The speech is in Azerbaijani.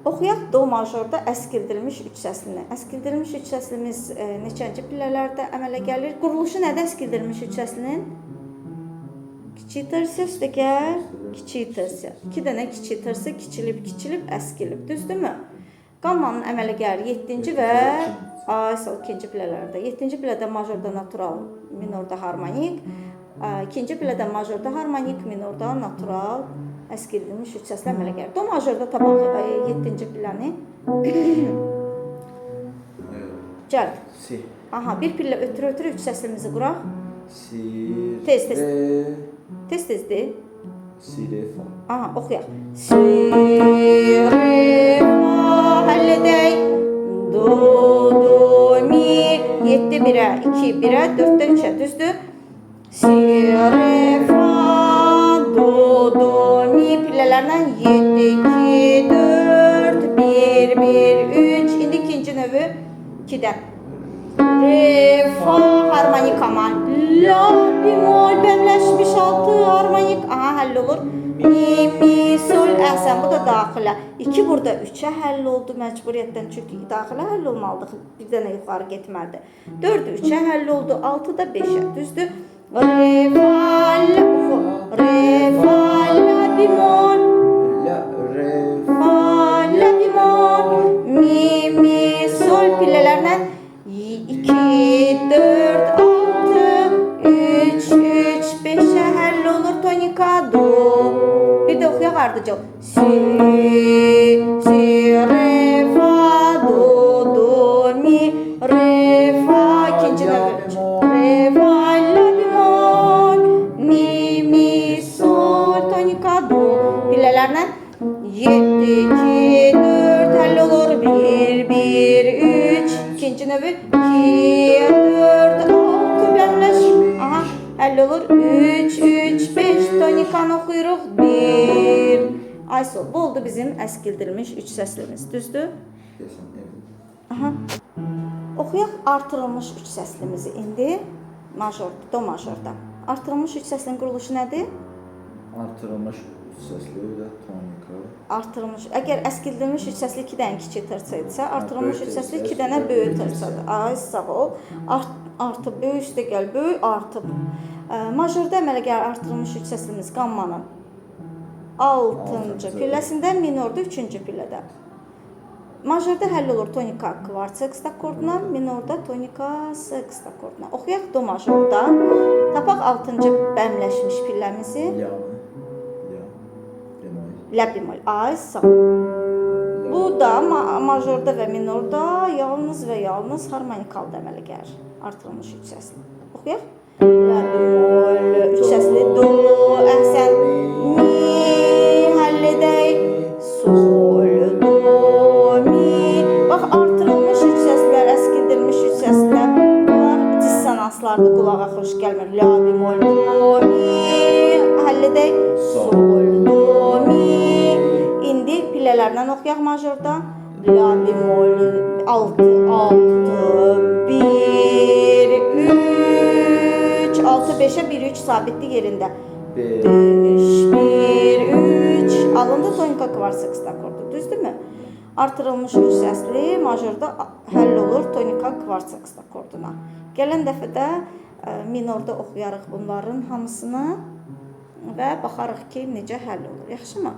Oxuyaq do majorda əskildilmiş üç səslini. Əskildilmiş üç səslimiz neçənci pillələrdə əmələ gəlir? Quruluşu nədir əskildilmiş üç səslinin? Kiçik tırsı üstəgəl, kiçik tırsı. 2 dənə kiçik tırsı kiçilib, kiçilib, əskilib. Düzdürmü? Qammanın əmələ gəlir 7-ci və ay, sol 2-ci pillələrdə. 7-ci pillədə majorda natural, minorda harmonik. 2-ci pillədə majorda harmonik, minorda natural əskildilmiş üç səsli əmələ gəlir. Do majorda tapaq 7-ci pilləni. Cəld. Si. Aha, bir pillə ötürə-ötürə üç səslimizi quraq. Si. Tez, tez. Re. Tez-tezdir. Si, re, fa. Aha, oxuyaq. Si, re, fa, həll edək. Do, do, mi. 7 1-ə, 2 1-ə, 4-də 3-ə, düzdür? Si, re, fa, do, do, mi. Pillələrlə 7, 2, 4, 1, 1, 3. İndi ikinci növü 2-dən. Re, fa, harmonik amma. La, bemol, bəmləşmiş 6, harmonik. Aha, həll olur. Mi, mi, sol, əhsən, bu da daxilə. 2 burada 3-ə həll oldu məcburiyyətdən, çünki daxilə həll olmalıdır. Bir dənə yuxarı getməlidir. 4 3-ə həll oldu, 6 da 5-ə, düzdür? Re, fa, la, oxu. Re, fa, la, bemol, La, re, fa, la, bemol, mi, mi, sol pillələrlə 2, 4, 6, 3, 3, 5-ə həll olur tonika, do. Bir də oxuyaq ardıcıl. Si, si, re, fa, do, do, mi, re, fa, ikinci La növü. bemol. Re, fa, la bemol, mi, mi, sol, tonika, do. Pillələrlə 7, 2, 4 həll olur. 1, 1, 3. İkinci növü 2, 4, 6 bəmləş. Aha, həll olur. 3, 3, 5 tonikanı oxuyuruq. 1. Ay sol. Bu oldu bizim əskildilmiş üç səslimiz. Düzdür? Deyəsən, evet. Aha. Oxuyaq artırılmış üç səslimizi indi. Major, do majorda. Artırılmış üç səslin quruluşu nədir? Artırılmış üç səsli və tonika. Artırılmış. Əgər əskildilmiş üç səsli 2 dənə kiçik tırça idisə, artırılmış böyük üç səsli tırça, 2 dənə böyük böyük tırça. tırçadır. Ay, sağ ol. Artıb, böyük üstə gəl, böyük artıb. Majorda əmələ gəlir artırılmış üç səslimiz qammanın 6-cı Altıncı. pilləsində, minorda 3-cü pillədə. Majorda həll olur tonika kvart sekst akkorduna, minorda tonika sekst akkorduna. Oxuyaq do majorda. Tapaq 6-cı bəmləşmiş pilləmizi. Ya mı? Ya. Bemol. La bemol. Ay, sağ ol. La. Bu da majorda və minorda yalnız və yalnız harmonik halda əmələ gəlir. Artırılmış üç səsli. Oxuyaq. La bemol, üç səsli do, əhsən, mi, həll edək. Sol, do, mi. Bax, artırılmış üç səslər, əskildilmiş üç səslər, bunlar dissonanslardır, qulağa xoş gəlmir. La bemol, do, mi, həll edək. Sol, do, mi. İndi pillələrdən oxuyaq majorda. La bemol 6, 6, 1, 3, 6, 5-ə 1, 3 sabitlik yerində. 5. 5, 1, 3. Alındı tonika kvart sekst akkordu, düzdürmü? Artırılmış üç səsli majorda həll olur tonika kvart sekst akkorduna. Gələn dəfə də minorda oxuyarıq bunların hamısını və baxarıq ki, necə həll olur. Yaxşımı?